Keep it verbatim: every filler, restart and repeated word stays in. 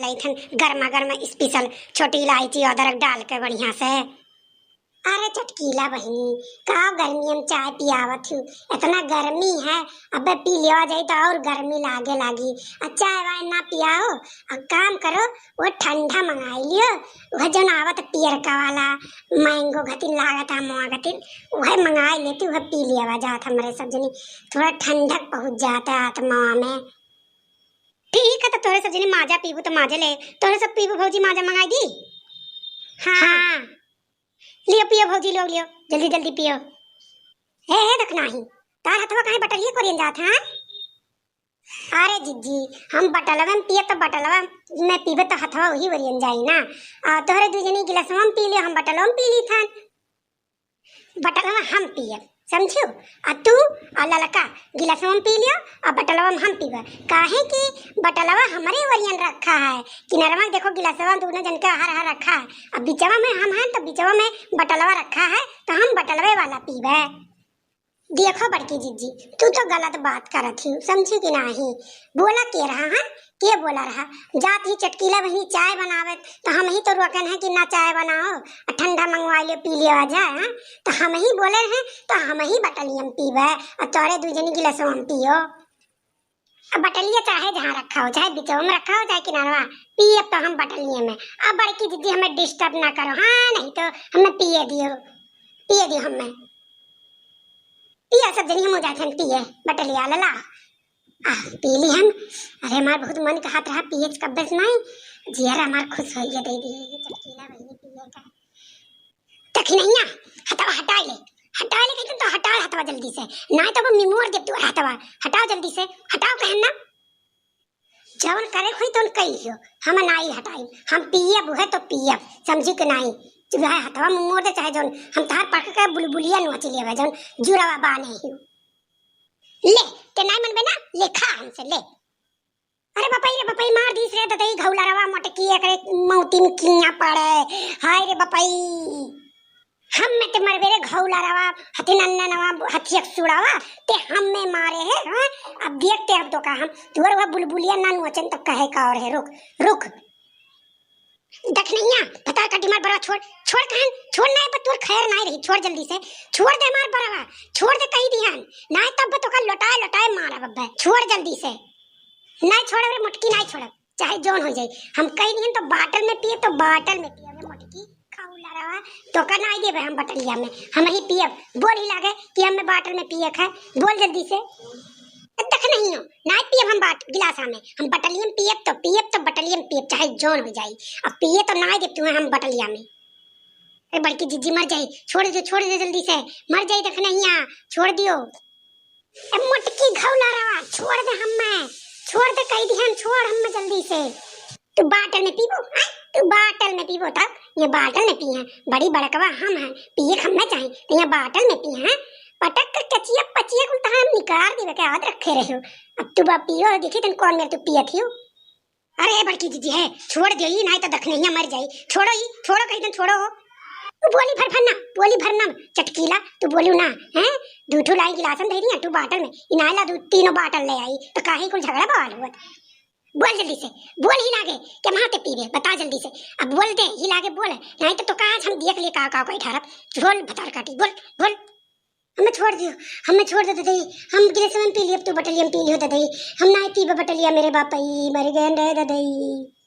लइथन गरमा गरम special छोटी इलायची अदरक डाल के बढ़िया से। अरे चटकीला बहिनी, का गर्मी में चाय पियावत हूँ? इतना गर्मी है, अबे पी लेवा जाई तो और गर्मी लागे लागी। आ चाय वाय ना पियाओ, आ काम करो, वो ठंडा मंगाई लियो, वह जौन आवत पियरका वाला mango घतिन लागत है, मोआ घतिन, वह मंगाई लेती, वह पी लेवा जात हमरे सब जनी, थोड़ा ठंडक पहुँच जाता है आत्मा में। ठीक है, तो तोहरे सब जनी माजा पीबू तो माजा ले, तोहरे सब पीबू भौजी, माजा मंगाई दी। हाँ, हाँ। लियो पियो भौजी, लोग लियो, जल्दी जल्दी पियो। हे, हे दखनाही, तार हथवा काहे बटलिए कोरियन जात है? अरे जिज्जी, हम बटलवा में पिए तो बटलवा में पीबे तो हथवा वही ओरियन जाई ना। आ तोहरे दू जनी गिलासवा में पी लियो, हम बटलवा में पी ली थान। बटलवा हम पियब, समझियो? आ तू आ ललका गिलासवा में पी लियो, आ बटलवा में हम पीबे। काहे कि बटलवा हमरे ओरियन रखा है, किनरवा देखो गिलासवा दोनों जन के हर हर रखा है। अब बिचवा में हम हैं तो बिचवा में बटलवा रखा है, तो हम बटलवे वाला पीबे। देखो बड़की जिज्जी, तू तो गलत बात करत ही, समझी कि नाही? बोला के रहा, हाँ? के बोला रहा? जात ही चटकीला बहिनी चाय बनावे, तो हम ही तो रोकन है कि ना चाय बनाओ, आ ठंडा मंगवा लियो, पी लियो आ जाए, हाँ? तो हम ही बोले रहे, तो हम ही बटलिया में पीबे, और तोरे दू जनी गिलासवा में पियो। अब बटलिया चाहे जहाँ रखा हो, चाहे बिचवा में रखा हो, चाहे किनारवा, पियब तो हम बटलिया में। अब बड़की जिज्जी हमें disturb ना करो, हाँ, नहीं तो हमें पिए दियो, पिए दियो हमें। पिया सब जनी हम हो जाथन पिए, बटलिया लला। आ, पी ली हम। अरे हमार बहुत मन कहत रहा पिए कब्बे से नहीं, जियर हमार खुश हो गया, दे दिए ये चटकीला बहिनी पिए का। देखी नहीं ना, हथवा हटाए ले, हटाए ले, कहीं तो हटाए हथवा जल्दी से, नहीं तो वो निमोर दे तू हथवा, हटाओ जल्दी से, हटाओ कहन ना। जवन करे हुई तो कही हो, हम नाई हटाई, हम पियब है तो पियब, समझी कि नाई? चाहे हथवा में मोड़ दे, चाहे जौन, हम तार पक के बुलबुलिया नोच लेबे, जौन जुरावा बाने ही। ले, ते नाई मनबे ना, ले खा हमसे, ले। अरे बपई रे बपई, मार दीस रे ददई घौलरवा मोटकी, एकरे मौतिन किया पड़े। हाय रे बपई। हम में ते मरबे रे घौलरवा, हथिन अन्ना नवा, हथियक सुड़ावा, ते हम में मारे है, हाँ? अब देखते हम तो का हम, तुअर वह बुलबुलिया ना नोचन तो कहे का और है, रुक, रुक। दखनैया, भतार का डिमार बरवा छोड़, छोड़ कहन, छोड़ ना, पर तोर खैर नाई रही, छोड़ जल्दी से, छोड़ दे हमार बरवा, छोड़ दे कही दिहन, नाई तब तो का लोटाए लोटाए मारब अब्बे, छोड़ जल्दी से, नाई छोड़ब रे मोटकी, नाई छोड़ब, चाहे जौन हो जाए, हम कही दिहन तो बाटल में पिए, तो बाटल में पिए, अबे मोटकी, खाऊ लड़ावा, तो का नाई देबे हम बटलिया में, हम ही पियब, बोल ही लागे कि हमें बाटल में पिए खाए, बोल जल्दी से। दखनैया, नाई पियब हम बाट-, गिलासा में। हम बटलिया में पियब तो पियब तो बटलिया में पियब, चाहे जौन हो जाई। अब पिए तो नाई देब तुम्हें हम बटलिया में। अरे बड़की जिज्जी मर जाई, छोड़ दे, छोड़ दे जल्दी से, मर जाई दखनैया, छोड़ दियो। ए मोटकी घौलरवा, छोड़ दे हम्मे, छोड़ दे कही दिहन, छोड़ हम्मे जल्दी से। तू बाटल में पीबो, हाँ? तू बाटल में पीबो तब, ये बाटल में पिए, बड़ी बड़कवा हम हैं, पिए हम्मे चाही, तो ये बाटल में पिए, हाँ? पटक के कचिया पचिया कुल तहाँ हम निकाल देबे के याद रखे रहे हो। अब तू बा पियो, देखी तन कौन मेर तू पियत हियो। अरे बड़की जिज्जी है, छोड़ दे ही, नाई तो दखनैया मर जाई। छोड़ो ही, छोड़ो कही तन छोड़ो हो। तू बोली भर भर ना, बोली भर ना, चटकीला, तू बोलू ना, हैं? दू ठू लाई गिलासन धई दिया, तू बाटल में, इनाला दू तीनों बाटल ले आई, तो काहे कुल झगड़ा बवाल हुआ? बोल जल्दी से, बोल ही लागे, के माँ ते पीबे, बता जल्दी से। अब बोल दे, ही लागे बोल, नाई तो, तो का आज हम देख लिए का, का कोई ढारब, झोल भतार काटी, बोल, बोल। हमें छोड़ दियो, हमें छोड़ दे ददई, हम गिलास में पी लिए, अब तू बटलिया में पी लियो ददई, हम नाई पीबे बटलिया, मेरे बापई, मर गए रे ददई।